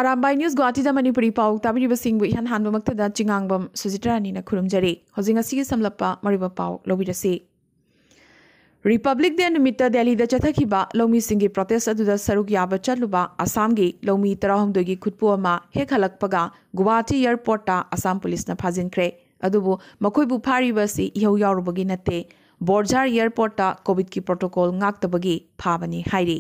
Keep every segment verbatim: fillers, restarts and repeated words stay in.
Arambai news ꯒꯨꯋꯥꯍꯥꯇꯤꯗ Manipuri ꯄꯥꯎ ꯇꯥꯕꯤꯔꯤꯕꯁꯤꯡꯕꯨ ꯏꯍꯥꯟ ꯍꯥꯟꯕꯃꯛꯇꯗ ꯆꯤꯉꯥꯡꯕꯝ ꯁꯨꯖꯤꯇ꯭ꯔꯥꯅꯤꯅ ꯈꯨꯔꯨꯝꯖꯔꯤ꯫ ꯍꯧꯖꯤꯛ ꯉꯁꯤꯒꯤ ꯁꯝꯂꯞꯄ ꯃꯔꯨꯑꯣꯏꯕ ꯄꯥꯎ ꯂꯧꯕꯤꯔꯁꯤ꯫ ꯔꯤꯄꯕ꯭ꯂꯤꯛ ꯗꯦ ꯅꯨꯃꯤꯠꯇ ꯗꯦꯜꯂꯤꯗ ꯆꯠꯊꯈꯤꯕ ꯂꯧꯃꯤꯁꯤꯡꯒꯤ ꯄ꯭ꯔꯣꯇꯦꯁ ꯑꯗꯨꯗ ꯁꯔꯨꯛ ꯌꯥꯕ ꯆꯠꯂꯨꯕ ꯑꯁꯥꯝꯒꯤ ꯂꯧꯃꯤ ꯇꯔꯥꯍꯨꯝꯗꯣꯏꯒꯤ ꯈꯨꯠꯄꯨ ꯑꯃ ꯍꯦꯛ ꯍꯜꯂꯛꯄꯒ ꯒꯨꯋꯥꯍꯥꯇꯤ ꯑꯦꯌꯔꯄꯣꯔꯠꯇ ꯑꯁꯥꯝ ꯄꯨꯂꯤꯁꯅ ꯐꯥꯖꯤꯟꯈ꯭ꯔꯦ꯫ ꯑꯗꯨꯕꯨ ꯃꯈꯣꯏꯕꯨ ꯐꯥꯔꯤꯕ ꯑꯁꯤ ꯏꯍꯧ ꯌꯥꯎꯔꯨꯕꯒꯤ ꯅꯠꯇꯦ, ꯕꯣꯔꯖꯥꯔ ꯑꯦꯌꯔꯄꯣꯔꯠꯇ ꯀꯣꯚꯤꯗꯀꯤ ꯄ꯭ꯔꯣꯇꯣꯀꯣꯜ ꯉꯥꯛꯇꯕꯒꯤ ꯐꯥꯕꯅꯤ ꯍꯥꯏꯔꯤ꯫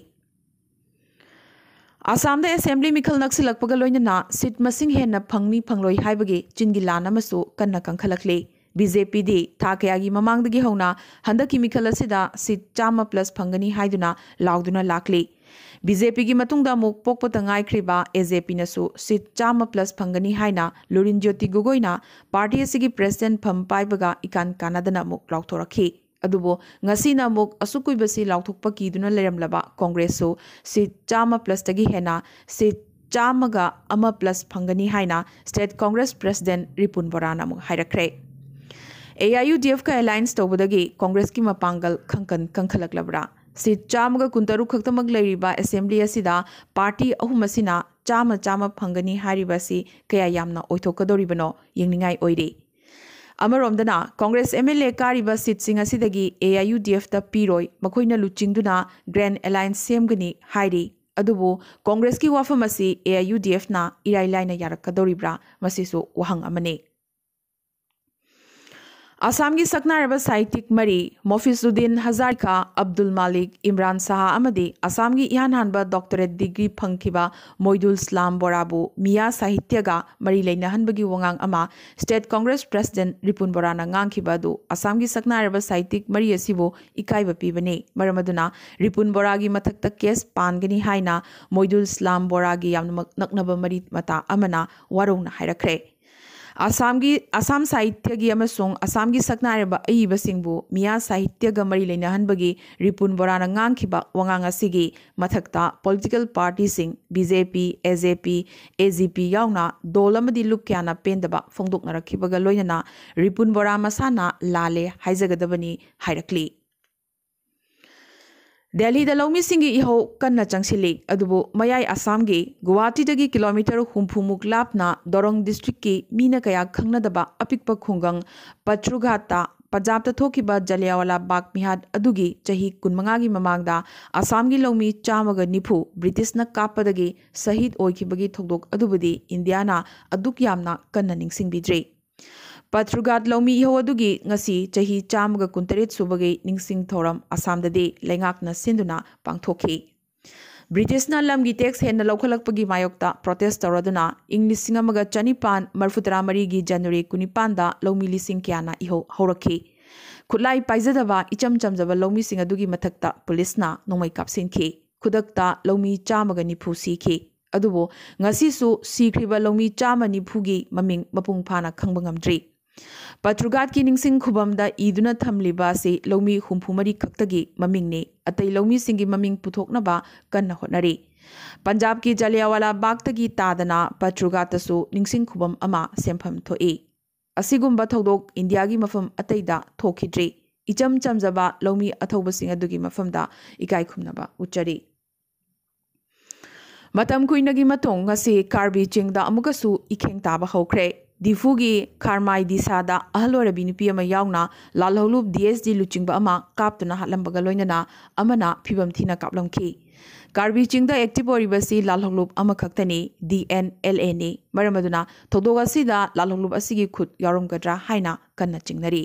ꯑꯁꯥꯝꯗ ꯑꯦꯁꯦꯝꯕ꯭ꯂꯤ ꯃꯤꯈꯜ ꯅꯛꯁꯤꯜꯂꯛꯄꯒ ꯂꯣꯏꯅꯅ ꯁꯤꯠ ꯃꯁꯤꯡ ꯍꯦꯟꯅ ꯐꯪꯅꯤ ꯐꯪꯂꯣꯏ ꯍꯥꯏꯕꯒꯤ ꯆꯤꯟꯒꯤ ꯂꯥꯟ ꯑꯃꯁꯨ ꯀꯟꯅ ꯀꯟꯈꯠꯂꯛꯂꯤ꯫ ꯕꯤ ꯖꯦ ꯄꯤꯗꯤ ꯊꯥ ꯀꯌꯥꯒꯤ ꯃꯃꯥꯡꯗꯒꯤ ꯍꯧꯅ ꯍꯟꯗꯛꯀꯤ ꯃꯤꯈꯜ ꯑꯁꯤꯗ ꯁꯤꯠ ꯆꯥꯝꯃ ꯄ꯭ꯂꯁ ꯐꯪꯒꯅꯤ ꯍꯥꯏꯗꯨꯅ ꯂꯥꯎꯗꯨꯅ ꯂꯥꯛꯂꯤ꯫ ꯕꯤ ꯖꯦ ꯄꯤꯒꯤ ꯃꯇꯨꯡꯗ ꯑꯃꯨꯛ ꯄꯣꯛꯄꯇ ꯉꯥꯏꯈ꯭ꯔꯤꯕ ꯑꯦ ꯖꯦ ꯄꯤꯅꯁꯨ ꯁꯤꯠ ꯆꯥꯝꯃ ꯄ꯭ꯂꯁ ꯐꯪꯒꯅꯤ ꯍꯥꯏꯅ ꯂꯨꯔꯤꯟ ꯖ꯭ꯌꯣꯇꯤ ꯒꯣꯒꯣꯏꯅ ꯄꯥꯔꯇꯤ ꯑꯁꯤꯒꯤ ꯄ꯭ꯔꯦꯁꯤꯗꯦꯟꯠ ꯐꯝ ꯄꯥꯏꯕꯒ ꯏꯀꯥꯟ ꯀꯥꯟꯅꯗꯅ ꯑꯃꯨꯛ ꯂꯥꯎꯊꯣꯔꯛꯈꯤ꯫ ꯑꯗꯨꯕꯨ ꯉꯁꯤꯅ ꯑꯃꯨꯛ ꯑꯁꯨꯛ ꯀꯨꯏꯕꯁꯤ ꯂꯥꯎꯊꯣꯛꯄ ꯀꯤꯗꯨꯅ ꯂꯩꯔꯝꯂꯕ ꯀꯣꯡꯒ꯭ꯔꯦꯁꯁꯨ ꯁꯤꯠ ꯆꯥꯝꯃ ꯄ꯭ꯂꯁꯇꯒꯤ ꯍꯦꯟꯅ ꯁꯤꯠ ꯆꯥꯝꯃꯒ ꯑꯃ ꯄ꯭ꯂꯁ ꯐꯪꯒꯅꯤ ꯍꯥꯏꯅ ꯁ꯭ꯇꯦꯠ ꯀꯣꯡꯒ꯭ꯔꯦꯁ ꯄ꯭ꯔꯦꯁꯤꯗꯦꯟꯠ ꯔꯤꯄꯨꯟ ꯕꯣꯔꯥꯅ ꯑꯃꯨꯛ ꯍꯥꯏꯔꯛꯈ꯭ꯔꯦ꯫ A I U D ꯑꯦꯐꯀ alliance ꯇꯧꯕꯗꯒꯤ ꯀꯣꯡꯒ꯭ꯔꯦꯁꯀꯤ ꯃꯄꯥꯡꯒꯜ ꯈꯪꯀꯟ ꯀꯟꯈꯠꯂꯛꯂꯕ꯭ꯔꯥ? ꯁꯤꯠ ꯆꯥꯝꯃꯒ ꯀꯨꯟꯇꯔꯨꯛ ꯈꯛꯇꯃꯛ ꯂꯩꯔꯤꯕ ꯑꯦꯁꯦꯝꯕ꯭ꯂꯤ ꯑꯁꯤꯗ ꯄꯥꯔꯇꯤ ꯑꯍꯨꯝ ꯑꯁꯤꯅ ꯆꯥꯝꯃ ꯆꯥꯝꯃ ꯐꯪꯒꯅꯤ ꯍꯥꯏꯔꯤꯕ ꯑꯁꯤ ꯀꯌꯥ ꯌꯥꯝꯅ ꯑꯣꯏꯊꯣꯛꯀꯗꯧꯔꯤꯕꯅꯣ ꯌꯦꯡꯅꯤꯡꯉꯥꯏ ꯑꯣꯏꯔꯤ꯫ ꯑꯃꯔꯣꯝꯗꯅ ꯀꯣꯡꯒ꯭ꯔꯦꯁ ꯑꯦꯝ ꯑꯦꯜ ꯑꯦ ꯀꯥꯔꯤꯕ ꯁꯤꯠꯁꯤꯡ ꯑꯁꯤꯗꯒꯤ ꯑꯦ ꯑꯥꯏ ꯌꯨ ꯗꯤ ꯑꯦꯐꯇ ꯄꯤꯔꯣꯏ, ꯃꯈꯣꯏꯅ ꯂꯨꯆꯤꯡꯗꯨꯅ ꯒ꯭ꯔꯦꯟ ꯑꯦꯂꯥꯏꯟꯁ ꯁꯦꯝꯒꯅꯤ ꯍꯥꯏꯔꯤ꯫ ꯑꯗꯨꯕꯨ ꯀꯣꯡꯒ꯭ꯔꯦꯁꯀꯤ ꯋꯥꯐꯝ ꯑꯁꯤ ꯑꯦ ꯑꯥꯏ ꯌꯨ ꯗꯤ ꯑꯦꯐꯅ ꯏꯔꯥꯏ ꯂꯥꯏꯅ ꯌꯥꯔꯛꯀꯗꯧꯔꯤꯕ꯭ꯔꯥ? ꯃꯁꯤꯁꯨ ꯋꯥꯍꯪ ꯑꯃꯅꯤ꯫ ꯑꯁꯥꯝꯒꯤ ꯁꯛꯅꯥꯏꯔꯕ ꯁꯥꯍꯤꯇꯤꯛ ꯃꯔꯤ ꯃꯣꯐꯤꯖꯨꯗꯤꯟ ꯍꯖꯥꯔꯤꯀꯥ, ꯑꯕꯗꯨꯜ ꯃꯥꯂꯤꯛ, ꯏꯝꯔꯥꯟ ꯁꯥꯍ ꯑꯃꯗꯤ ꯑꯁꯥꯝꯒꯤ ꯏꯍꯥꯟ ꯍꯥꯟꯕ ꯗꯣꯛꯇꯔꯦꯠ ꯗꯤꯒ꯭ꯔꯤ ꯐꯪꯈꯤꯕ ꯃꯣꯏꯗꯨꯜ ꯁ꯭ꯂꯥꯝ ꯕꯣꯔꯥꯕꯨ ꯃꯤꯌꯥ ꯁꯥꯍꯤꯇ꯭ꯌꯒ ꯃꯔꯤ ꯂꯩꯅꯍꯟꯕꯒꯤ ꯋꯥꯉꯥꯡ ꯑꯃ ꯁ꯭ꯇꯦꯠ ꯀꯣꯡꯒ꯭ꯔꯦꯁ ꯄ꯭ꯔꯦꯁꯤꯗꯦꯟꯠ ꯔꯤꯄꯨꯟ ꯕꯣꯔꯥꯅ ꯉꯥꯡꯈꯤꯕ ꯑꯗꯨ ꯑꯁꯥꯝꯒꯤ ꯁꯛꯅꯥꯏꯔꯕ ꯁꯥꯍꯤꯇꯤꯛ ꯃꯔꯤ ꯑꯁꯤꯕꯨ ꯏꯀꯥꯏꯕ ꯄꯤꯕꯅꯤ꯫ ꯃꯔꯝ ꯑꯗꯨꯅ ꯔꯤꯄꯨꯟ ꯕꯣꯔꯥꯒꯤ ꯃꯊꯛꯇ ꯀꯦꯁ ꯄꯥꯟꯒꯅꯤ ꯍꯥꯏꯅ ꯃꯣꯏꯗꯨꯜ ꯁ꯭ꯂꯥꯝ ꯕꯣꯔꯥꯒꯤ ꯌꯥꯝꯅꯃꯛ ꯅꯛꯅꯕ ꯃꯔꯤ ꯃꯇꯥ ꯑꯃꯅ ꯋꯥꯔꯧꯅ ꯍꯥꯏꯔꯛꯈ꯭ꯔꯦ꯫ ꯑꯁꯥꯝꯒꯤ, ꯑꯁꯥꯝ ꯁꯥꯍꯤꯇ꯭ꯌꯒꯤ ꯑꯃꯁꯨꯡ ꯑꯁꯥꯝꯒꯤ ꯁꯛꯅꯥꯏꯔꯕ ꯑꯏꯕꯁꯤꯡꯕꯨ ꯃꯤꯌꯥ ꯁꯥꯍꯤꯇ꯭ꯌꯒ ꯃꯔꯤ ꯂꯩꯅꯍꯟꯕꯒꯤ ꯔꯤꯄꯨꯟ ꯕꯣꯔꯥꯅ ꯉꯥꯡꯈꯤꯕ ꯋꯥꯉꯥꯡ ꯑꯁꯤꯒꯤ ꯃꯊꯛꯇ ꯄꯣꯂꯤꯇꯤꯀꯦꯜ ꯄꯥꯔꯇꯤꯁꯤꯡ B J P, A J P, A J P ꯌꯥꯎꯅ ꯗꯣꯜ ꯑꯃꯗꯤ ꯂꯨꯞ ꯀꯌꯥꯅ ꯄꯦꯟꯗꯕ ꯐꯣꯡꯗꯣꯛꯅꯔꯛꯈꯤꯕꯒ ꯂꯣꯏꯅꯅ ꯔꯤꯄꯨꯟ ꯕꯣꯔꯥ ꯃꯁꯥꯅ ꯂꯥꯜꯂꯦ ꯍꯥꯏꯖꯒꯗꯕꯅꯤ ꯍꯥꯏꯔꯛꯂꯤ꯫ ꯗꯦꯜꯂꯤꯗ ꯂꯧꯃꯤꯁꯤꯡꯒꯤ ꯏꯍꯧ ꯀꯟꯅ ꯆꯪꯁꯤꯜꯂꯤ, ꯑꯗꯨꯕꯨ ꯃꯌꯥꯏ ꯑꯁꯥꯝꯒꯤ ꯒꯨꯋꯥꯍꯥꯇꯤꯗꯒꯤ ꯀꯤꯂꯣꯃꯤꯇꯔ ꯍꯨꯝꯐꯨꯃꯨꯛ ꯂꯥꯞꯅ ꯗꯣꯔꯣꯡ ꯗꯤꯁꯇ꯭ꯔꯤꯛꯀꯤ ꯃꯤꯅ ꯀꯌꯥ ꯈꯪꯅꯗꯕ ꯑꯄꯤꯛꯄ ꯈꯨꯡꯒꯪ ꯄꯠꯔꯨꯒꯥꯠꯇ ꯄꯟꯖꯥꯕꯇ ꯊꯣꯛꯈꯤꯕ ꯖꯂꯤꯌꯥꯋꯥꯂꯥ ꯕꯥꯒ ꯃꯤꯍꯥꯠ ꯑꯗꯨꯒꯤ ꯆꯍꯤ ꯀꯨꯟꯃꯉꯥꯒꯤ ꯃꯃꯥꯡꯗ ꯑꯁꯥꯝꯒꯤ ꯂꯧꯃꯤ ꯆꯥꯝꯃꯒ ꯅꯤꯐꯨ ꯕ꯭ꯔꯤꯇꯤꯁꯅ ꯀꯥꯞꯄꯗꯒꯤ ꯁꯍꯤꯗ ꯑꯣꯏꯈꯤꯕꯒꯤ ꯊꯧꯗꯣꯛ ꯑꯗꯨꯕꯨꯗꯤ ꯏꯟꯗꯤꯌꯥꯅ ꯑꯗꯨꯛ ꯌꯥꯝꯅ ꯀꯟꯅ ꯅꯤꯡꯁꯤꯡꯕꯤꯗ꯭ꯔꯤ꯫ ꯄꯠꯔꯨꯒꯥꯠ ꯂꯧꯃꯤ ꯏꯍꯧ ꯑꯗꯨꯒꯤ ꯉꯁꯤ ꯆꯍꯤ ꯆꯥꯝꯃꯒ ꯀꯨꯟꯇꯔꯦꯠ ꯁꯨꯕꯒꯤ ꯅꯤꯡꯁꯤꯡ ꯊꯧꯔꯝ ꯑꯁꯥꯝꯗꯗꯤ ꯂꯩꯉꯥꯛꯅ ꯁꯤꯟꯗꯨꯅ ꯄꯥꯡꯊꯣꯛꯈꯤ꯫ ꯕ꯭ꯔꯤꯇꯤꯁꯅ ꯂꯝꯒꯤ ꯇꯦꯛꯁ ꯍꯦꯟꯅ ꯂꯧꯈꯠꯂꯛꯄꯒꯤ ꯃꯥꯌꯣꯛꯇ ꯄ꯭ꯔꯣꯇꯦꯁ ꯇꯧꯔꯗꯨꯅ ꯏꯪ ꯂꯤꯁꯤꯡ ꯑꯃꯒ ꯆꯅꯤꯄꯥꯟ ꯃꯔꯤꯐꯨꯇꯔꯥ ꯃꯔꯤꯒꯤ ꯖꯅꯋꯥꯔꯤ ꯀꯨꯟꯅꯤꯄꯥꯟꯗ ꯂꯧꯃꯤ ꯂꯤꯁꯤꯡ ꯀꯌꯥꯅ ꯏꯍꯧ ꯍꯧꯔꯛꯈꯤ꯫ ꯈꯨꯠꯂꯥꯏ ꯄꯥꯏꯖꯗꯕ ꯏꯆꯝ ꯆꯝꯖꯕ ꯂꯧꯃꯤꯁꯤꯡ ꯑꯗꯨꯒꯤ ꯃꯊꯛꯇ ꯄꯨꯂꯤꯁꯅ ꯅꯣꯡꯃꯩ ꯀꯥꯞꯁꯤꯟꯈꯤ꯫ ꯈꯨꯗꯛꯇ ꯂꯧꯃꯤ ꯆꯥꯝꯃꯒ ꯅꯤꯐꯨ ꯁꯤꯈꯤ꯫ ꯑꯗꯨꯕꯨ ꯉꯁꯤꯁꯨ ꯁꯤꯈ꯭ꯔꯤꯕ ꯂꯧꯃꯤ ꯆꯥꯝꯃ ꯅꯤꯐꯨꯒꯤ ꯃꯃꯤꯡ ꯃꯄꯨꯡ ꯐꯥꯅ ꯈꯪꯕ ꯉꯝꯗ꯭ꯔꯤ꯫ ꯄꯠꯔꯨꯒꯥꯠꯀꯤ ꯅꯤꯡꯁꯤꯡ ꯈꯨꯕꯝꯗ ꯏꯗꯨꯅ ꯊꯝꯂꯤꯕ ꯑꯁꯤ ꯂꯧꯃꯤ ꯍꯨꯝꯐꯨ ꯃꯔꯤ ꯈꯛꯇꯒꯤ ꯃꯃꯤꯡꯅꯤ꯫ ꯑꯇꯩ ꯂꯧꯃꯤꯁꯤꯡꯒꯤ ꯃꯃꯤꯡ ꯄꯨꯊꯣꯛꯅꯕ ꯀꯟꯅ ꯍꯣꯠꯅꯔꯤ꯫ ꯄꯟꯖꯥꯕꯀꯤ ꯖꯂꯤꯌꯥꯋꯥꯂꯥ ꯕꯥꯒꯇꯒꯤ ꯇꯥꯗꯅ ꯄꯠꯔꯨꯒꯥꯠꯇꯁꯨ ꯅꯤꯡꯁꯤꯡ ꯈꯨꯕꯝ ꯑꯃ ꯁꯦꯝꯐꯝ ꯊꯣꯛꯏ꯫ ꯑꯁꯤꯒꯨꯝꯕ ꯊꯧꯗꯣꯛ ꯏꯟꯗꯤꯌꯥꯒꯤ ꯃꯐꯝ ꯑꯇꯩꯗ ꯊꯣꯛꯈꯤꯗ꯭ꯔꯤ꯫ ꯏꯆꯝ ꯆꯝꯖꯕ ꯂꯧꯃꯤ ꯑꯊꯧꯕꯁꯤꯡ ꯑꯗꯨꯒꯤ ꯃꯐꯝꯗ ꯏꯀꯥꯏ ꯈꯨꯝꯅꯕ ꯎꯠꯆꯔꯤ꯫ ꯃꯇꯝ ꯀꯨꯏꯅꯒꯤ ꯃꯇꯨꯡ ꯉꯁꯤ ꯀꯥꯔꯕꯤ ꯆꯤꯡꯗ ꯑꯃꯨꯛꯀꯁꯨ ꯏꯈꯦꯡ ꯇꯥꯕ ꯍꯧꯈ꯭ꯔꯦ꯫ ꯗꯤꯐꯨꯒꯤ ꯈꯥꯔꯃꯥꯏ ꯗꯤꯁꯥꯗ ꯑꯍꯜ ꯑꯣꯏꯔꯕꯤ ꯅꯨꯄꯤ ꯑꯃ ꯌꯥꯎꯅ ꯂꯥꯜꯍꯧꯂꯨꯞ ꯗꯤ ꯑꯦꯁ ꯗꯤ ꯂꯨꯆꯤꯡꯕ ꯑꯃ ꯀꯥꯞꯇꯨꯅ ꯍꯥꯠꯂꯝꯕꯒ ꯂꯣꯏꯅꯅ ꯑꯃꯅ ꯐꯤꯕꯝ ꯊꯤꯅ ꯀꯥꯞꯂꯝꯈꯤ꯫ ꯀꯥꯔꯕꯤ ꯆꯤꯡꯗ ꯑꯦꯛꯇꯤꯚ ꯑꯣꯏꯔꯤꯕꯁꯤ ꯂꯥꯜꯍꯧꯂꯨꯞ ꯑꯃꯈꯛꯇꯅꯤ, ꯗꯤ ꯑꯦꯟ ꯑꯦꯜ ꯑꯦꯅꯤ꯫ ꯃꯔꯝ ꯑꯗꯨꯅ ꯊꯧꯗꯣꯛ ꯑꯁꯤꯗ ꯂꯥꯜꯍꯧꯂꯨꯞ ꯑꯁꯤꯒꯤ ꯈꯨꯠ ꯌꯥꯎꯔꯝꯒꯗ꯭ꯔꯥ ꯍꯥꯏꯅ ꯀꯟꯅ ꯆꯤꯡꯅꯔꯤ꯫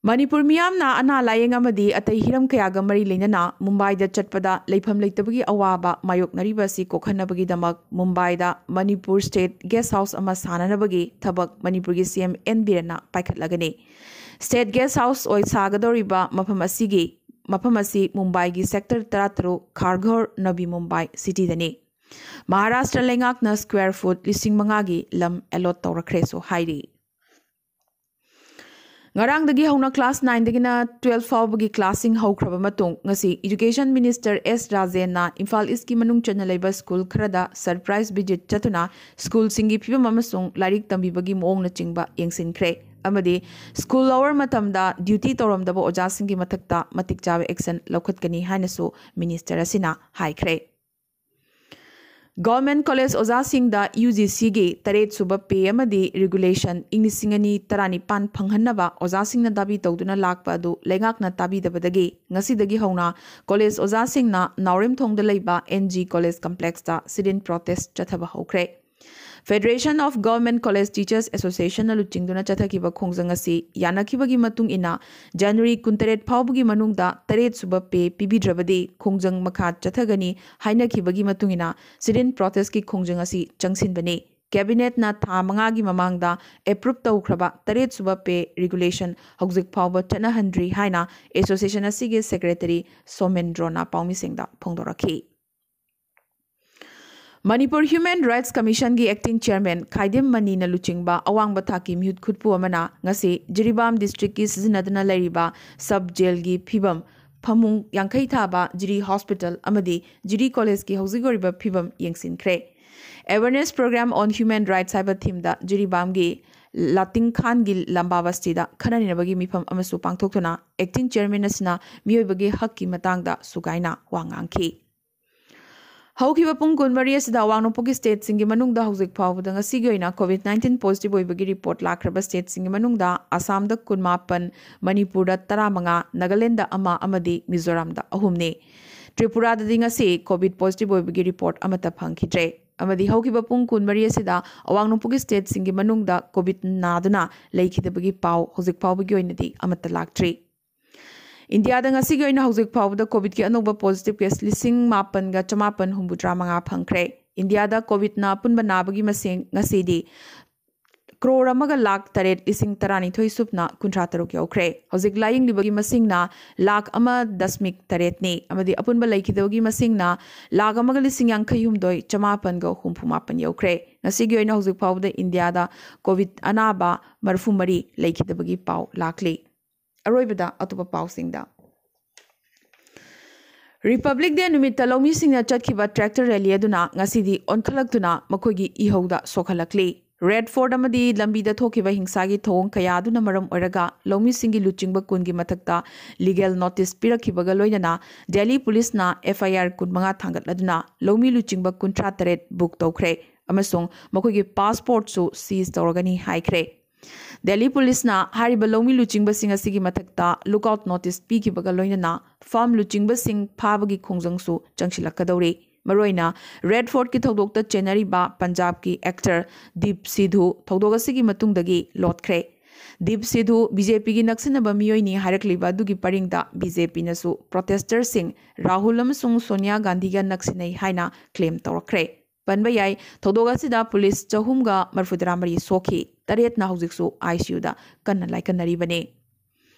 ꯃꯅꯤꯄꯨꯔ ꯃꯤꯌꯥꯝꯅ ꯑꯅꯥ ꯂꯥꯌꯦꯡ ꯑꯃꯗꯤ ꯑꯇꯩ ꯍꯤꯔꯝ ꯀꯌꯥꯒ ꯃꯔꯤ ꯂꯩꯅꯅ ꯃꯨꯝꯕꯥꯏꯗ ꯆꯠꯄꯗ ꯂꯩꯐꯝ ꯂꯩꯇꯕꯒꯤ ꯑꯋꯥꯕ ꯃꯥꯌꯣꯛꯅꯔꯤꯕ ꯑꯁꯤ ꯀꯣꯛꯍꯟꯅꯕꯒꯤꯗꯃꯛ ꯃꯨꯝꯕꯥꯏꯗ ꯃꯅꯤꯄꯨꯔ ꯁ꯭ꯇꯦꯠ ꯒꯦꯁ ꯍꯥꯎꯁ ꯑꯃ ꯁꯥꯅꯅꯕꯒꯤ ꯊꯕꯛ ꯃꯅꯤꯄꯨꯔꯒꯤ ꯁꯤ ꯑꯦꯝ ꯑꯦꯟ ꯕꯤꯔꯦꯟꯅ ꯄꯥꯏꯈꯠꯂꯒꯅꯤ꯫ ꯁ꯭ꯇꯦꯠ ꯒꯦꯁ ꯍꯥꯎꯁ ꯑꯣꯏ ꯁꯥꯒꯗꯧꯔꯤꯕ ꯃꯐꯝ ꯑꯁꯤꯒꯤ ꯃꯐꯝ ꯑꯁꯤ ꯃꯨꯝꯕꯥꯏꯒꯤ ꯁꯦꯛꯇꯔ ꯇꯔꯥꯇꯔꯨꯛ ꯈꯥꯔꯘꯔ ꯅꯕꯤ ꯃꯨꯝꯕꯥꯏ ꯁꯤꯇꯤꯗꯅꯤ꯫ ꯃꯍꯥꯔꯥꯁꯇ꯭ꯔ ꯂꯩꯉꯥꯛꯅ ꯁ꯭ꯀ꯭ꯋꯦꯔ ꯐꯨꯠ ꯂꯤꯁꯤꯡ ꯃꯉꯥꯒꯤ ꯂꯝ ꯑꯦꯂꯣꯠ ꯇꯧꯔꯛꯈ꯭ꯔꯦꯁꯨ ꯍꯥꯏꯔꯤ꯫ ꯉꯔꯥꯡꯗꯒꯤ ꯍꯧꯅ ꯀ꯭ꯂꯥꯁ ꯅꯥꯏꯟꯗꯒꯤꯅ ꯇꯨꯋꯦꯜꯐ ꯐꯥꯎꯕꯒꯤ ꯀ꯭ꯂꯥꯁꯁꯤꯡ ꯍꯧꯈ꯭ꯔꯕ ꯃꯇꯨꯡ ꯉꯁꯤ ꯏꯗꯨꯀꯦꯁꯟ ꯃꯤꯅꯤꯁꯇꯔ ꯑꯦꯁ ꯔꯥꯖꯦꯟꯅ ꯏꯝꯐꯥꯜ ꯏꯁꯀꯤ ꯃꯅꯨꯡ ꯆꯟꯅ ꯂꯩꯕ ꯁ꯭ꯀꯨꯜ ꯈꯔꯗ ꯁꯔꯄ꯭ꯔꯥꯏꯖ ꯚꯤꯖꯤꯠ ꯆꯠꯇꯨꯅ ꯁ꯭ꯀꯨꯜꯁꯤꯡꯒꯤ ꯐꯤꯕꯝ ꯑꯃꯁꯨꯡ ꯂꯥꯏꯔꯤꯛ ꯇꯝꯕꯤꯕꯒꯤ ꯃꯑꯣꯡꯅꯆꯤꯡꯕ ꯌꯦꯡꯁꯤꯟꯈ꯭ꯔꯦ꯫ ꯑꯃꯗꯤ school hour ꯃꯇꯝꯗ duty ꯇꯧꯔꯝꯗꯕ ꯑꯣꯖꯥꯁꯤꯡꯒꯤ ꯃꯊꯛꯇ ꯃꯇꯤꯛ ꯆꯥꯕ action ꯂꯧꯈꯠꯀꯅꯤ ꯍꯥꯏꯅꯁꯨ minister ꯑꯁꯤꯅ ꯍꯥꯏꯈ꯭ꯔꯦ꯫ Government college ꯑꯣꯖꯥꯁꯤꯡꯗ UGCꯒꯤ ꯇꯔꯦꯠ ꯁꯨꯕ pay ꯑꯃꯗꯤ regulation ꯏꯪ ꯂꯤꯁꯤꯡ ꯑꯅꯤ ꯇꯔꯥꯅꯤꯄꯥꯟ ꯐꯪꯍꯟꯅꯕ ꯑꯣꯖꯥꯁꯤꯡꯅ ꯗꯥꯕꯤ ꯇꯧꯗꯨꯅ ꯂꯥꯛꯄ ꯑꯗꯨ ꯂꯩꯉꯥꯛꯅ ꯇꯥꯕꯤꯗꯕꯗꯒꯤ ꯉꯁꯤꯗꯒꯤ ꯍꯧꯅ college ꯑꯣꯖꯥꯁꯤꯡꯅ ꯅꯥꯎꯔꯦꯝꯊꯣꯡꯗ ꯂꯩꯕ NG College Complexꯇ sit-in protest ꯆꯠꯊꯕ ꯍꯧꯈ꯭ꯔꯦ꯫ Federation of Government College Teachers Associationꯅ ꯂꯨꯆꯤꯡꯗꯨꯅ ꯆꯠꯊꯈꯤꯕ ꯈꯣꯡꯖꯪ ꯑꯁꯤ ꯌꯥꯅꯈꯤꯕꯒꯤ ꯃꯇꯨꯡ ꯏꯟꯅ January ꯀꯨꯟꯇꯔꯦꯠ ꯐꯥꯎꯕꯒꯤ ꯃꯅꯨꯡꯗ ꯇꯔꯦꯠ ꯁꯨꯕ pay ꯄꯤꯕꯤꯗ꯭ꯔꯕꯗꯤ ꯈꯣꯡꯖꯪ ꯃꯈꯥ ꯆꯠꯊꯒꯅꯤ ꯍꯥꯏꯅꯈꯤꯕꯒꯤ ꯃꯇꯨꯡ ꯏꯟꯅ sit-in protestꯀꯤ ꯈꯣꯡꯖꯪ ꯑꯁꯤ ꯆꯪꯁꯤꯟꯕꯅꯤ꯫ Cabinetꯅ ꯊꯥ ꯃꯉꯥꯒꯤ ꯃꯃꯥꯡꯗ approve ꯇꯧꯈ꯭ꯔꯕ ꯇꯔꯦꯠ ꯁꯨꯕ pay regulation ꯍꯧꯖꯤꯛ ꯐꯥꯎꯕ ꯆꯠꯅꯍꯟꯗ꯭ꯔꯤ ꯍꯥꯏꯅ association ꯑꯁꯤꯒꯤ secretary ꯁꯣꯃꯦꯟꯗ꯭ꯔꯣꯅ ꯄꯥꯎꯃꯤꯁꯤꯡꯗ ꯐꯣꯡꯗꯣꯔꯛꯈꯤ꯫ Manipur Human Rights Commissionꯒꯤ acting chairman ꯈꯥꯏꯗꯦꯝ ꯃꯅꯤꯅ ꯂꯨꯆꯤꯡꯕ ꯑꯋꯥꯡꯕ ꯊꯥꯛꯀꯤ ꯃꯤꯍꯨꯠ ꯈꯨꯠꯄꯨ ꯑꯃꯅ ꯉꯁꯤ ꯖꯤꯔꯤꯕꯥꯝ districtꯀꯤ ꯁꯤꯖꯤꯟꯅꯗꯨꯅ ꯂꯩꯔꯤꯕ sub jailꯒꯤ ꯐꯤꯕꯝ, ꯐꯃꯨꯡ ꯌꯥꯡꯈꯩ ꯊꯥꯕ ꯖꯤꯔꯤ hospital ꯑꯃꯗꯤ ꯖꯤꯔꯤ collegeꯀꯤ ꯍꯧꯖꯤꯛ ꯑꯣꯏꯔꯤꯕ ꯐꯤꯕꯝ ꯌꯦꯡꯁꯤꯟꯈ꯭ꯔꯦ꯫ Awareness Program on Human Rights ꯍꯥꯏꯕ themeꯗ ꯖꯤꯔꯤꯕꯥꯝꯒꯤ ꯂꯥꯇꯤꯡꯈꯥꯟꯒꯤ ꯂꯝꯕꯥ ꯕꯁꯇꯤꯗ ꯈꯟꯅ ꯅꯩꯅꯕꯒꯤ ꯃꯤꯐꯝ ꯑꯃꯁꯨ ꯄꯥꯡꯊꯣꯛꯇꯨꯅ acting chairman ꯑꯁꯤꯅ ꯃꯤꯑꯣꯏꯕꯒꯤ ꯍꯛꯀꯤ ꯃꯇꯥꯡꯗ ꯁꯨꯒꯥꯏꯅ ꯋꯥ ꯉꯥꯡꯈꯤ꯫ ꯍꯧꯈꯤꯕ ꯄꯨꯡ ꯀꯨꯟꯃꯔꯤ ꯑꯁꯤꯗ ꯑꯋꯥꯡ ꯅꯣꯡꯄꯣꯛꯀꯤ stateꯁꯤꯡꯒꯤ ꯃꯅꯨꯡꯗ ꯍꯧꯖꯤꯛ ꯐꯥꯎꯕꯗ ꯉꯁꯤꯒꯤ ꯑꯣꯏꯅ COVID nineteen positive ꯑꯣꯏꯕꯒꯤ report ꯂꯥꯛꯈ꯭ꯔꯕ stateꯁꯤꯡꯒꯤ ꯃꯅꯨꯡꯗ ꯑꯁꯥꯝꯗ ꯀꯨꯟꯃꯥꯄꯟ, ꯃꯅꯤꯄꯨꯔꯗ ꯇꯔꯥꯃꯉꯥ, ꯅꯥꯒꯥꯂꯦꯟꯗ ꯑꯃ ꯑꯃꯗꯤ ꯃꯤꯖꯣꯔꯥꯝꯗ ꯑꯍꯨꯝꯅꯤ꯫ ꯇ꯭ꯔꯤꯄꯨꯔꯥꯗꯗꯤ ꯉꯁꯤ COVID positive ꯑꯣꯏꯕꯒꯤ report ꯑꯃꯠꯇ ꯐꯪꯈꯤꯗ꯭ꯔꯦ꯫ ꯑꯃꯗꯤ ꯍꯧꯈꯤꯕ ꯄꯨꯡ ꯀꯨꯟꯃꯔꯤ ꯑꯁꯤꯗ ꯑꯋꯥꯡ ꯅꯣꯡꯄꯣꯛꯀꯤ stateꯁꯤꯡꯒꯤ ꯃꯅꯨꯡꯗ COVID ꯅꯥꯗꯨꯅ ꯂꯩꯈꯤꯗꯕꯒꯤ ꯄꯥꯎ ꯍꯧꯖꯤꯛ ꯐꯥꯎꯕꯒꯤ ꯑꯣꯏꯅꯗꯤ ꯑꯃꯠꯇ ꯂꯥꯛꯇ꯭ꯔꯤ꯫ ꯏꯟꯗꯤꯌꯥꯗ ꯉꯁꯤꯒꯤ ꯑꯣꯏꯅ ꯍꯧꯖꯤꯛ ꯐꯥꯎꯕꯗ COVIDꯀꯤ ꯑꯅꯧꯕ positive case ꯂꯤꯁꯤꯡ ꯃꯥꯄꯟꯒ ꯆꯃꯥꯄꯟ ꯍꯨꯝꯐꯨꯇꯔꯥ ꯃꯉꯥ ꯐꯪꯈ꯭ꯔꯦ꯫ ꯏꯟꯗꯤꯌꯥꯗ COVIDꯅ ꯑꯄꯨꯟꯕ ꯅꯥꯕꯒꯤ ꯃꯁꯤꯡ ꯉꯁꯤꯗꯤ ꯀ꯭ꯔꯣꯔ ꯑꯃꯒ ꯂꯥꯈ ꯇꯔꯦꯠ ꯂꯤꯁꯤꯡ ꯇꯔꯥꯅꯤꯊꯣꯏ ꯁꯨꯞꯅ ꯀꯨꯟꯊ꯭ꯔꯥ ꯇꯔꯨꯛ ꯌꯧꯈ꯭ꯔꯦ꯫ ꯍꯧꯖꯤꯛ ꯂꯥꯌꯦꯡꯂꯤꯕꯒꯤ ꯃꯁꯤꯡꯅ ꯂꯥꯈ ꯑꯃ ꯗꯁꯃꯤꯛ ꯇꯔꯦꯠꯅꯤ, ꯑꯃꯗꯤ ꯑꯄꯨꯟꯕ ꯂꯩꯈꯤꯗꯕꯒꯤ ꯃꯁꯤꯡꯅ ꯂꯥꯈ ꯑꯃꯒ ꯂꯤꯁꯤꯡ ꯌꯥꯡꯈꯩ ꯍꯨꯝꯗꯣꯏ ꯆꯃꯥꯄꯟꯒ ꯍꯨꯝꯐꯨ ꯃꯥꯄꯟ ꯌꯧꯈ꯭ꯔꯦ꯫ ꯉꯁꯤꯒꯤ ꯑꯣꯏꯅ ꯍꯧꯖꯤꯛ ꯐꯥꯎꯕꯗ ꯏꯟꯗꯤꯌꯥꯗ COVID ꯑꯅꯥꯕ ꯃꯔꯤꯐꯨ ꯃꯔꯤ ꯂꯩꯈꯤꯗꯕꯒꯤ ꯄꯥꯎ ꯂꯥꯛꯂꯤ꯫ ꯑꯔꯣꯏꯕꯗ ꯑꯇꯣꯞꯄ ꯄꯥꯎꯁꯤꯡꯗ꯫ Republic Day ꯅꯨꯃꯤꯠꯇ ꯂꯧꯃꯤꯁꯤꯡꯅ ꯆꯠꯈꯤꯕ tractor rally ꯑꯗꯨꯅ ꯉꯁꯤꯗꯤ ꯑꯣꯟꯈꯠꯂꯛꯇꯨꯅ ꯃꯈꯣꯏꯒꯤ ꯏꯍꯧꯗ ꯁꯣꯛꯍꯜꯂꯛꯂꯤ꯫ ꯔꯦꯗ ꯐꯣꯔꯠ ꯑꯃꯗꯤ ꯂꯝꯕꯤꯗ ꯊꯣꯛꯈꯤꯕ ꯍꯤꯡꯁꯥꯒꯤ ꯊꯧꯑꯣꯡ ꯀꯌꯥ ꯑꯗꯨꯅ ꯃꯔꯝ ꯑꯣꯏꯔꯒ ꯂꯧꯃꯤꯁꯤꯡꯒꯤ ꯂꯨꯆꯤꯡꯕ ꯀꯨꯟꯒꯤ ꯃꯊꯛꯇ ꯂꯤꯒꯦꯜ ꯅꯣꯇꯤꯁ ꯄꯤꯔꯛꯈꯤꯕꯒ ꯂꯣꯏꯅꯅ ꯗꯦꯜꯂꯤ ꯄꯨꯂꯤꯁꯅ ꯑꯦꯐ ꯑꯥꯏ ꯑꯥꯔ ꯀꯨꯟꯃꯉꯥ ꯊꯥꯡꯒꯠꯂꯗꯨꯅ ꯂꯧꯃꯤ ꯂꯨꯆꯤꯡꯕ ꯀꯨꯟꯊ꯭ꯔꯥ ꯇꯔꯦꯠ ꯕꯨꯛ ꯇꯧꯈ꯭ꯔꯦ ꯑꯃꯁꯨꯡ ꯃꯈꯣꯏꯒꯤ ꯄꯥꯁꯄꯣꯔꯠꯁꯨ ꯁꯤꯖ ꯇꯧꯔꯒꯅꯤ ꯍꯥꯏꯈ꯭ꯔꯦ꯫ ꯗꯦꯜꯂꯤ ꯄꯨꯂꯤꯁꯅ ꯍꯥꯏꯔꯤꯕ ꯂꯧꯃꯤ ꯂꯨꯆꯤꯡꯕꯁꯤꯡ ꯑꯁꯤꯒꯤ ꯃꯊꯛꯇ ꯂꯨꯛꯑꯥꯎꯠ ꯅꯣꯇꯤꯁ ꯄꯤꯈꯤꯕꯒ ꯂꯣꯏꯅꯅ ꯐꯥꯔꯝ ꯂꯨꯆꯤꯡꯕꯁꯤꯡ ꯐꯥꯕꯒꯤ ꯈꯣꯡꯖꯪꯁꯨ ꯆꯪꯁꯤꯜꯂꯛꯀꯗꯧꯔꯤ꯫ ꯃꯔꯨꯑꯣꯏꯅ ꯔꯦꯗ ꯐꯣꯔꯠꯀꯤ ꯊꯧꯗꯣꯛꯇ ꯆꯦꯟꯅꯔꯤꯕ ꯄꯟꯖꯥꯕꯀꯤ ꯑꯦꯛꯇꯔ ꯗꯤꯞ ꯁꯤꯙꯨ ꯊꯧꯗꯣꯛ ꯑꯁꯤꯒꯤ ꯃꯇꯨꯡꯗꯒꯤ ꯂꯣꯠꯈ꯭ꯔꯦ꯫ ꯗꯤꯞ ꯁꯤꯙꯨ ꯕꯤ ꯖꯦ ꯄꯤꯒꯤ ꯅꯛꯁꯤꯟꯅꯕ ꯃꯤꯑꯣꯏꯅꯤ ꯍꯥꯏꯔꯛꯂꯤꯕ ꯑꯗꯨꯒꯤ ꯄꯔꯤꯡꯗ ꯕꯤ ꯖꯦ ꯄꯤꯅꯁꯨ ꯄ꯭ꯔꯣꯇꯦꯁꯇꯔꯁꯤꯡ ꯔꯥꯍꯨꯜ ꯑꯃꯁꯨꯡ ꯁꯣꯅꯤꯌꯥ ꯒꯥꯟꯙꯤꯒ ꯅꯛꯁꯤꯟꯅꯩ ꯍꯥꯏꯅ ꯀ꯭ꯂꯦꯝ ꯇꯧꯔꯛꯈ꯭ꯔꯦ꯫ ꯄꯟꯕ ꯌꯥꯏ, ꯊꯧꯗꯣꯛ ꯑꯁꯤꯗ ꯄꯨꯂꯤꯁ ꯆꯍꯨꯝꯒ ꯃꯔꯤꯐꯨꯇꯔꯥ ꯃꯔꯤ ꯁꯣꯛꯈꯤ, ꯇꯔꯦꯠꯅ ꯍꯧꯖꯤꯛꯁꯨ ꯑꯥꯏ ꯁꯤ ꯌꯨꯗ ꯀꯟꯅ ꯂꯥꯏꯀꯠꯅꯔꯤꯕꯅꯤ꯫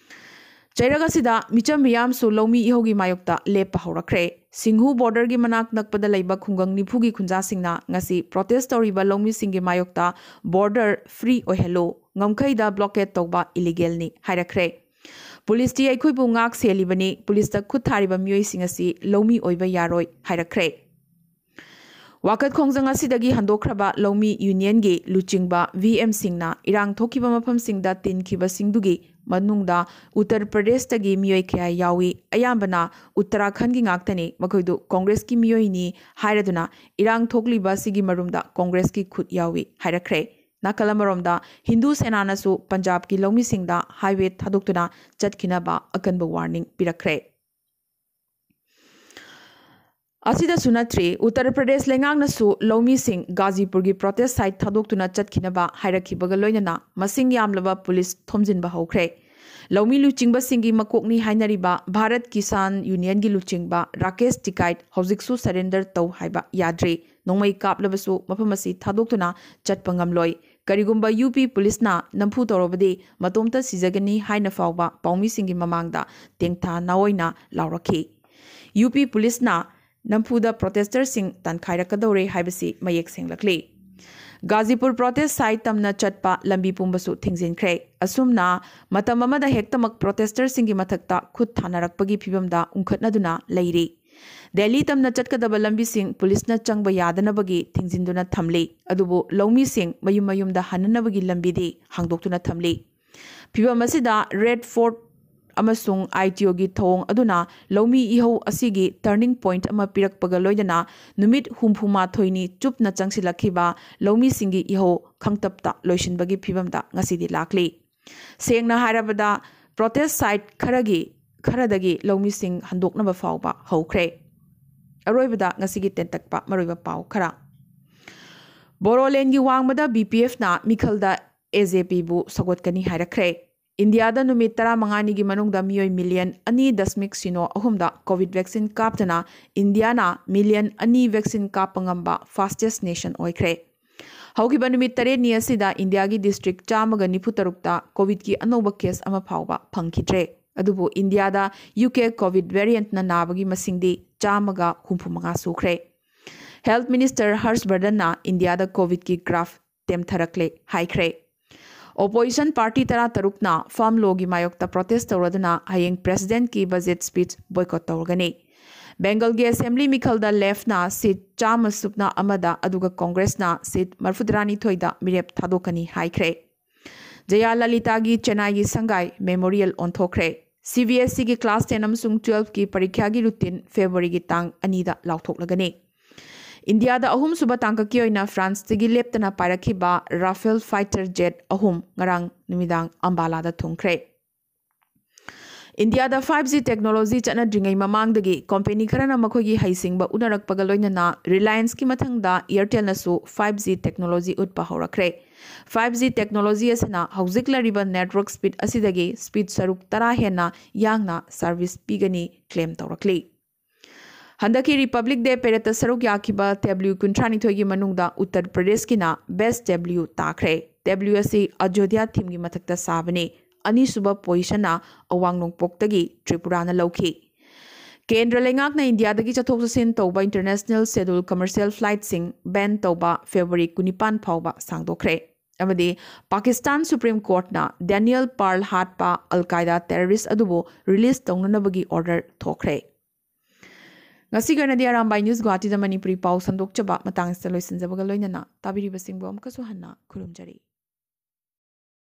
ꯆꯩꯔꯛ ꯑꯁꯤꯗ ꯃꯤꯆꯝ ꯃꯤꯌꯥꯝꯁꯨ ꯂꯧꯃꯤ ꯏꯍꯧꯒꯤ ꯃꯥꯌꯣꯛꯇ ꯂꯦꯞꯄ ꯍꯧꯔꯛꯈ꯭ꯔꯦ꯫ ꯁꯤꯡꯍꯨ ꯕꯣꯔꯗꯔꯒꯤ ꯃꯅꯥꯛ ꯅꯛꯄꯗ ꯂꯩꯕ ꯈꯨꯡꯒꯪ ꯅꯤꯐꯨꯒꯤ ꯈꯨꯟꯖꯥꯁꯤꯡꯅ ꯉꯁꯤ ꯄ꯭ꯔꯣꯇꯦꯁ ꯇꯧꯔꯤꯕ ꯂꯧꯃꯤꯁꯤꯡꯒꯤ ꯃꯥꯌꯣꯛꯇ "ꯕꯣꯔꯗꯔ ꯐ꯭ꯔꯤ ꯑꯣꯏꯍꯜꯂꯨ, ꯉꯝꯈꯩꯗ ꯕ꯭ꯂꯣꯀꯦꯠ ꯇꯧꯕ ꯏꯂꯤꯒꯦꯜꯅꯤ" ꯍꯥꯏꯔꯛꯈ꯭ꯔꯦ꯫ "ꯄꯨꯂꯤꯁꯇꯤ ꯑꯩꯈꯣꯏꯕꯨ ꯉꯥꯛ ꯁꯦꯜꯂꯤꯕꯅꯤ, ꯄꯨꯂꯤꯁꯇ ꯈꯨꯠ ꯊꯥꯔꯤꯕ ꯃꯤꯑꯣꯏꯁꯤꯡ ꯑꯁꯤ ꯂꯧꯃꯤ ꯑꯣꯏꯕ ꯌꯥꯔꯣꯏ" ꯍꯥꯏꯔꯛꯈ꯭ꯔꯦ꯫ ꯋꯥꯀꯠ ꯈꯣꯡꯖꯪ ꯑꯁꯤꯗꯒꯤ ꯍꯟꯗꯣꯛꯈ꯭ꯔꯕ ꯂꯧꯃꯤ ꯌꯨꯅꯤꯌꯟꯒꯤ ꯂꯨꯆꯤꯡꯕ ꯚꯤ ꯑꯦꯝꯁꯤꯡꯅ ꯏꯔꯥꯡ ꯊꯣꯛꯈꯤꯕ ꯃꯐꯝꯁꯤꯡꯗ ꯇꯤꯟꯈꯤꯕꯁꯤꯡꯗꯨꯒꯤ ꯃꯅꯨꯡꯗ ꯎꯠꯇꯔ ꯄ꯭ꯔꯗꯦꯁꯇꯒꯤ ꯃꯤꯑꯣꯏ ꯀꯌꯥ ꯌꯥꯎꯏ꯫ ꯑꯌꯥꯝꯕꯅ ꯎꯠꯇꯔꯥꯈꯟꯒꯤ ꯉꯥꯛꯇꯅꯤ꯫ ꯃꯈꯣꯏꯗꯨ ꯀꯣꯡꯒ꯭ꯔꯦꯁꯀꯤ ꯃꯤꯑꯣꯏꯅꯤ ꯍꯥꯏꯔꯗꯨꯅ ꯏꯔꯥꯡ ꯊꯣꯛꯂꯤꯕ ꯑꯁꯤꯒꯤ ꯃꯔꯨꯝꯗ ꯀꯣꯡꯒ꯭ꯔꯦꯁꯀꯤ ꯈꯨꯠ ꯌꯥꯎꯏ ꯍꯥꯏꯔꯛꯈ꯭ꯔꯦ꯫ ꯅꯥꯀꯜ ꯑꯃꯔꯣꯝꯗ ꯍꯤꯟꯗꯨ ꯁꯦꯅꯥꯅꯁꯨ ꯄꯟꯖꯥꯕꯀꯤ ꯂꯧꯃꯤꯁꯤꯡꯗ ꯍꯥꯏꯋꯦ ꯊꯥꯗꯣꯛꯇꯨꯅ ꯆꯠꯈꯤꯅꯕ ꯑꯀꯟꯕ ꯋꯥꯔꯅꯤꯡ ꯄꯤꯔꯛꯈ꯭ꯔꯦ꯫ ꯑꯁꯤꯗꯁꯨ ꯅꯠꯇ꯭ꯔꯤ, ꯎꯠꯇꯔ ꯄ꯭ꯔꯗꯦꯁ ꯂꯩꯉꯥꯛꯅꯁꯨ ꯂꯧꯃꯤꯁꯤꯡ ꯒꯥꯖꯤꯄꯨꯔꯒꯤ ꯄ꯭ꯔꯣꯇꯦꯁ ꯁꯥꯏꯠ ꯊꯥꯗꯣꯛꯇꯨꯅ ꯆꯠꯈꯤꯅꯕ ꯍꯥꯏꯔꯛꯈꯤꯕꯒ ꯂꯣꯏꯅꯅ ꯃꯁꯤꯡ ꯌꯥꯝꯂꯕ ꯄꯨꯂꯤꯁ ꯊꯣꯝꯖꯤꯟꯕ ꯍꯧꯈ꯭ꯔꯦ꯫ ꯂꯧꯃꯤ ꯂꯨꯆꯤꯡꯕꯁꯤꯡꯒꯤ ꯃꯀꯣꯛꯅꯤ ꯍꯥꯏꯅꯔꯤꯕ ꯚꯥꯔꯠ ꯀꯤꯁꯥꯟ ꯌꯨꯅꯤꯌꯟꯒꯤ ꯂꯨꯆꯤꯡꯕ ꯔꯥꯀꯦꯁ ꯇꯤꯀꯥꯏꯠ ꯍꯧꯖꯤꯛꯁꯨ ꯁꯔꯦꯟꯗꯔ ꯇꯧ ꯍꯥꯏꯕ ꯌꯥꯗ꯭ꯔꯤ꯫ ꯅꯣꯡꯃꯩ ꯀꯥꯞꯂꯕꯁꯨ ꯃꯐꯝ ꯑꯁꯤ ꯊꯥꯗꯣꯛꯇꯨꯅ ꯆꯠꯄ ꯉꯝꯂꯣꯏ꯫ ꯀꯔꯤꯒꯨꯝꯕ ꯌꯨ ꯄꯤ ꯄꯨꯂꯤꯁꯅ ꯅꯝꯐꯨ ꯇꯧꯔꯕꯗꯤ ꯃꯇꯣꯝꯇ ꯁꯤꯖꯒꯅꯤ ꯍꯥꯏꯅ ꯐꯥꯎꯕ ꯄꯥꯎꯃꯤꯁꯤꯡꯒꯤ ꯃꯃꯥꯡꯗ ꯇꯦꯡꯊꯥ ꯅꯥꯑꯣꯏꯅ ꯂꯥꯎꯔꯛꯈꯤ꯫ ꯌꯨ ꯄꯤ ꯄꯨꯂꯤꯁꯅ ꯅꯝꯐꯨꯗ ꯄ꯭ꯔꯣꯇꯦꯁꯇꯔꯁꯤꯡ ꯇꯥꯟꯈꯥꯏꯔꯛꯀꯗꯧꯔꯦ ꯍꯥꯏꯕꯁꯤ ꯃꯌꯦꯛ ꯁꯦꯡꯂꯛꯂꯤ꯫ ꯒꯥꯖꯤꯄꯨꯔ ꯄ꯭ꯔꯣꯇꯦꯁ ꯁꯥꯏꯠ ꯇꯝꯅ ꯆꯠꯄ ꯂꯝꯕꯤ ꯄꯨꯝꯕꯁꯨ ꯊꯤꯡꯖꯤꯟꯈ꯭ꯔꯦ꯫ ꯑꯁꯨꯝꯅ ꯃꯇꯝ ꯑꯃꯗ ꯍꯦꯛꯇꯃꯛ ꯄ꯭ꯔꯣꯇꯦꯁꯇꯔꯁꯤꯡꯒꯤ ꯃꯊꯛꯇ ꯈꯨꯠ ꯊꯥꯅꯔꯛꯄꯒꯤ ꯐꯤꯕꯝꯗ ꯎꯪꯈꯠꯅꯗꯨꯅ ꯂꯩꯔꯤ꯫ ꯗꯦꯜꯂꯤ ꯇꯝꯅ ꯆꯠꯀꯗꯕ ꯂꯝꯕꯤꯁꯤꯡ ꯄꯨꯂꯤꯁꯅ ꯆꯪꯕ ꯌꯥꯗꯅꯕꯒꯤ ꯊꯤꯡꯖꯤꯟꯗꯨꯅ ꯊꯝꯂꯤ꯫ ꯑꯗꯨꯕꯨ ꯂꯧꯃꯤꯁꯤꯡ ꯃꯌꯨꯝ ꯃꯌꯨꯝꯗ ꯍꯟꯅꯅꯕꯒꯤ ꯂꯝꯕꯤꯗꯤ ꯍꯥꯡꯗꯣꯛꯇꯨꯅ ꯊꯝꯂꯤ꯫ ꯐꯤꯚꯝ ꯑꯁꯤꯗ ꯔꯦꯗ ꯐꯣꯔꯠ ꯑꯃꯁꯨꯡ ꯑꯥꯏ ꯇꯤ ꯑꯣꯒꯤ ꯊꯧꯑꯣꯡ ꯑꯗꯨꯅ ꯂꯧꯃꯤ ꯏꯍꯧ ꯑꯁꯤꯒꯤ ꯇꯔꯅꯤꯡ ꯄꯣꯏꯟꯠ ꯑꯃ ꯄꯤꯔꯛꯄꯒ ꯂꯣꯏꯅꯅ ꯅꯨꯃꯤꯠ ꯍꯨꯝꯐꯨ ꯃꯥꯊꯣꯏꯅꯤ ꯆꯨꯞꯅ ꯆꯪꯁꯤꯜꯂꯛꯈꯤꯕ ꯂꯧꯃꯤꯁꯤꯡꯒꯤ ꯏꯍꯧ ꯈꯪꯇꯞꯇ ꯂꯣꯏꯁꯤꯟꯕꯒꯤ ꯐꯤꯚꯝꯗ ꯉꯁꯤꯗꯤ ꯂꯥꯛꯂꯤ꯫ ꯁꯦꯡꯅ ꯍꯥꯏꯔꯕꯗ, ꯄ꯭ꯔꯣꯇꯦꯁ ꯁꯥꯏꯠ ꯈꯔꯒꯤ, ꯈꯔꯗꯒꯤ ꯂꯧꯃꯤꯁꯤꯡ ꯍꯟꯗꯣꯛꯅꯕ ꯐꯥꯎꯕ ꯍꯧꯈ꯭ꯔꯦ꯫ ꯑꯔꯣꯏꯕꯗ ꯉꯁꯤꯒꯤ ꯇꯦꯟꯇꯛꯄ ꯃꯔꯨꯑꯣꯏꯕ ꯄꯥꯎ ꯈꯔ꯫ ꯕꯣꯔꯣꯂꯦꯟꯒꯤ ꯋꯥꯡꯃꯗ ꯕꯤ ꯄꯤ ꯑꯦꯐꯅ ꯃꯤꯈꯜꯗ ꯑꯦ ꯖꯦ ꯄꯤꯕꯨ ꯁꯧꯒꯠꯀꯅꯤ ꯍꯥꯏꯔꯛꯈ꯭ꯔꯦ꯫ ꯏꯟꯗꯤꯌꯥꯗ ꯅꯨꯃꯤꯠ ꯇꯔꯥꯃꯉꯥꯅꯤꯒꯤ ꯃꯅꯨꯡꯗ ꯃꯤꯑꯣꯏ ꯃꯤꯂꯤꯌꯟ ꯑꯅꯤ ꯗꯁꯃꯤꯛ ꯁꯤꯅꯣ ꯑꯍꯨꯝꯗ ꯀꯣꯚꯤꯗ ꯚꯦꯛꯁꯤꯟ ꯀꯥꯞꯇꯅ ꯏꯟꯗꯤꯌꯥꯅ ꯃꯤꯂꯤꯌꯟ ꯑꯅꯤ ꯚꯦꯛꯁꯤꯟ ꯀꯥꯞꯄ ꯉꯝꯕ ꯐꯥꯁꯇꯦꯁ ꯅꯦꯁꯟ ꯑꯣꯏꯈ꯭ꯔꯦ꯫ ꯍꯧꯈꯤꯕ ꯅꯨꯃꯤꯠ ꯇꯔꯦꯠꯅꯤ ꯑꯁꯤꯗ ꯏꯟꯗꯤꯌꯥꯒꯤ ꯗꯤꯁꯇ꯭ꯔꯤꯛ ꯆꯥꯝꯃꯒ ꯅꯤꯐꯨ ꯇꯔꯨꯛꯇ ꯀꯣꯚꯤꯗꯀꯤ ꯑꯅꯧꯕ ꯀꯦꯁ ꯑꯃ ꯐꯥꯎꯕ ꯐꯪꯈꯤꯗ꯭ꯔꯦ꯫ ꯑꯗꯨꯕꯨ ꯏꯟꯗꯤꯌꯥꯗ ꯌꯨ ꯀꯦ ꯀꯣꯚꯤꯗ ꯚꯦꯔꯤꯌꯟꯠꯅ ꯅꯥꯕꯒꯤ ꯃꯁꯤꯡꯗꯤ ꯆꯥꯝꯃꯒ ꯍꯨꯝꯐꯨ ꯃꯉꯥ ꯁꯨꯈ꯭ꯔꯦ꯫ ꯍꯦꯜꯊ ꯃꯤꯅꯤꯁꯇꯔ ꯍꯔꯁ ꯕꯔꯗꯟꯅ ꯏꯟꯗꯤꯌꯥꯗ ꯀꯣꯚꯤꯗꯀꯤ ꯒ꯭ꯔꯥꯐ ꯇꯦꯝꯊꯔꯛꯂꯦ ꯍꯥꯏꯈ꯭ꯔꯦ꯫ ꯑꯣꯄꯣꯖꯤꯁꯟ ꯄꯥꯔꯇꯤ ꯇꯔꯥꯇꯔꯨꯛꯅ ꯐꯥꯔꯝ ꯂꯣꯒꯤ ꯃꯥꯌꯣꯛꯇ ꯄ꯭ꯔꯣꯇꯦꯁ ꯇꯧꯔꯗꯨꯅ ꯍꯌꯦꯡ ꯄ꯭ꯔꯦꯁꯤꯗꯦꯟꯠꯀꯤ ꯕꯖꯦꯠ ꯁ꯭ꯄꯤꯆ ꯕꯣꯏꯀꯣꯠ ꯇꯧꯔꯒꯅꯤ꯫ ꯕꯦꯡꯒꯜꯒꯤ ꯑꯦꯁꯦꯝꯕ꯭ꯂꯤ ꯃꯤꯈꯜꯗ ꯂꯦꯐꯅ ꯁꯤꯠ ꯆꯥꯝꯃ ꯁꯨꯞꯅ ꯑꯃꯗ, ꯑꯗꯨꯒ ꯀꯣꯡꯒ꯭ꯔꯦꯁꯅ ꯁꯤꯠ ꯃꯔꯐꯨꯇꯔꯥꯅꯤꯊꯣꯏꯗ ꯃꯤꯔꯦꯞ ꯊꯥꯗꯣꯛꯀꯅꯤ ꯍꯥꯏꯈ꯭ꯔꯦ꯫ ꯖꯌꯥ ꯂꯂꯤꯇꯥꯒꯤ ꯆꯦꯟꯅꯥꯏꯒꯤ ꯁꯪꯒꯥꯏ ꯃꯦꯃꯣꯔꯤꯌꯦꯜ ꯑꯣꯟꯊꯣꯛꯈ꯭ꯔꯦ꯫ ꯁꯤ ꯕꯤ ꯑꯦꯁ ꯏꯒꯤ ꯀ꯭ꯂꯥꯁ ꯇꯦꯟ ꯑꯃꯁꯨꯡ ꯇꯨꯋꯦꯜꯐꯀꯤ ꯄꯔꯤꯈ꯭ꯌꯥꯒꯤ ꯔꯨꯇꯤꯟ ꯐꯦꯕ꯭ꯔꯨꯋꯥꯔꯤꯒꯤ ꯇꯥꯡ ꯑꯅꯤꯗ ꯂꯥꯎꯊꯣꯛꯂꯒꯅꯤ꯫ ꯏꯟꯗꯤꯌꯥꯗ ꯑꯍꯨꯝꯁꯨꯕ ꯇꯥꯡꯀꯛꯀꯤ ꯑꯣꯏꯅ ꯐ꯭ꯔꯥꯟꯁꯇꯒꯤ ꯂꯦꯞꯇꯅ ꯄꯥꯏꯔꯛꯈꯤꯕ ꯔꯥꯐꯦꯜ ꯐꯥꯏꯇꯔ ꯖꯦꯠ ꯑꯍꯨꯝ ꯉꯔꯥꯡ ꯅꯨꯃꯤꯗꯥꯡ ꯑꯝꯕꯥꯂꯥꯗ ꯊꯨꯡꯈ꯭ꯔꯦ꯫ ꯏꯟꯗꯤꯌꯥꯗ ꯐꯥꯏꯚ ꯖꯤ ꯇꯦꯛꯅꯣꯂꯣꯖꯤ ꯆꯠꯅꯗ꯭ꯔꯤꯉꯩ ꯃꯃꯥꯡꯗꯒꯤ ꯀꯣꯝꯄꯦꯅꯤ ꯈꯔꯅ ꯃꯈꯣꯏꯒꯤ ꯍꯩꯁꯤꯡꯕ ꯎꯅꯔꯛꯄꯒ ꯂꯣꯏꯅꯅ ꯔꯤꯂꯥꯌꯟꯁꯀꯤ ꯃꯊꯪꯗ ꯏꯌꯔꯇꯦꯜꯅꯁꯨ ꯐꯥꯏꯚ ꯖꯤ ꯇꯦꯛꯅꯣꯂꯣꯖꯤ ꯎꯠꯄ ꯍꯧꯔꯛꯈ꯭ꯔꯦ꯫ ꯐꯥꯏꯚ ꯖꯤ ꯇꯦꯛꯅꯣꯂꯣꯖꯤ ꯑꯁꯤꯅ ꯍꯧꯖꯤꯛ ꯂꯩꯔꯤꯕ ꯅꯦꯠꯋꯔꯛ ꯁ꯭ꯄꯤꯗ ꯑꯁꯤꯗꯒꯤ ꯁ꯭ꯄꯤꯗ ꯁꯔꯨꯛ ꯇꯔꯥ ꯍꯦꯟꯅ ꯌꯥꯡꯅ ꯁꯔꯚꯤꯁ ꯄꯤꯒꯅꯤ ꯀ꯭ꯂꯦꯝ ꯇꯧꯔꯛꯂꯤ꯫ ꯍꯟꯗꯛꯀꯤ ꯔꯤꯄꯕ꯭ꯂꯤꯛ ꯗꯦ ꯄꯦꯔꯦꯗꯇ ꯁꯔꯨꯛ ꯌꯥꯈꯤꯕ ꯇꯦꯕ꯭ꯂꯤꯌꯨ ꯀꯨꯟꯊ꯭ꯔꯥꯅꯤꯊꯣꯏꯒꯤ ꯃꯅꯨꯡꯗ ꯎꯠꯇꯔ ꯄ꯭ꯔꯗꯦꯁꯀꯤꯅ ꯕꯦꯁ ꯇꯦꯕ꯭ꯂꯤꯌꯨ ꯇꯥꯈ꯭ꯔꯦ꯫ ꯇꯦꯕ꯭ꯂꯤꯌꯨ ꯑꯁꯤ ꯑꯖꯣꯙ꯭ꯌꯥ ꯊꯤꯝꯒꯤ ꯃꯊꯛꯇ ꯁꯥꯕꯅꯤ꯫ ꯑꯅꯤꯁꯨꯕ ꯄꯣꯖꯤꯁꯟꯅ ꯑꯋꯥꯡ ꯅꯣꯡꯄꯣꯛꯇꯒꯤ ꯇ꯭ꯔꯤꯄꯨꯔꯥꯅ ꯂꯧꯈꯤ꯫ ꯀꯦꯟꯗ꯭ꯔ ꯂꯩꯉꯥꯛꯅ ꯏꯟꯗꯤꯌꯥꯗꯒꯤ ꯆꯠꯊꯣꯛ ꯆꯠꯁꯤꯟ ꯇꯧꯕ ꯏꯟꯇꯔꯅꯦꯁꯅꯦꯜ ꯁꯦꯗꯨꯜ ꯀꯃꯔꯁꯤꯌꯦꯜ ꯐ꯭ꯂꯥꯏꯠꯁꯤꯡ ꯕꯦꯟ ꯇꯧꯕ ꯐꯦꯕ꯭ꯔꯨꯋꯥꯔꯤ ꯀꯨꯟꯅꯤꯄꯥꯟ ꯐꯥꯎꯕ ꯁꯥꯡꯗꯣꯛꯈ꯭ꯔꯦ꯫ ꯑꯃꯗꯤ ꯄꯥꯀꯤꯁꯇꯥꯟ ꯁꯨꯄ꯭ꯔꯤꯝ ꯀꯣꯔꯠꯅ ꯗꯦꯅꯤꯌꯦꯜ ꯄꯥꯔꯜ ꯍꯥꯠꯄ ꯑꯜ ꯀꯥꯏꯗꯥ ꯇꯦꯔꯣꯔꯤꯁ꯭ꯠ ꯑꯗꯨꯕꯨ ꯔꯤꯂꯤꯖ ꯇꯧꯅꯅꯕꯒꯤ ꯑꯣꯔꯗꯔ ꯊꯣꯛꯈ꯭ꯔꯦ꯫ ꯉꯁꯤꯒꯤ ꯑꯣꯏꯅꯗꯤ ꯑꯔꯥꯝꯕꯥꯏ ꯅ꯭ꯌꯨꯁ ꯒꯨꯋꯥꯍꯥꯇꯤꯗ ꯃꯅꯤꯄꯨꯔꯤ ꯄꯥꯎ ꯁꯟꯗꯣꯛꯆꯕ ꯃꯇꯥꯡ ꯑꯁꯤꯗ ꯂꯣꯏꯁꯤꯟꯖꯕꯒ ꯂꯣꯏꯅꯅ ꯇꯥꯕꯤꯔꯤꯕꯁꯤꯡꯕꯨ ꯑꯃꯨꯛꯀꯁꯨ ꯍꯟꯅ ꯈꯨꯔꯨꯝꯖꯔꯤ꯫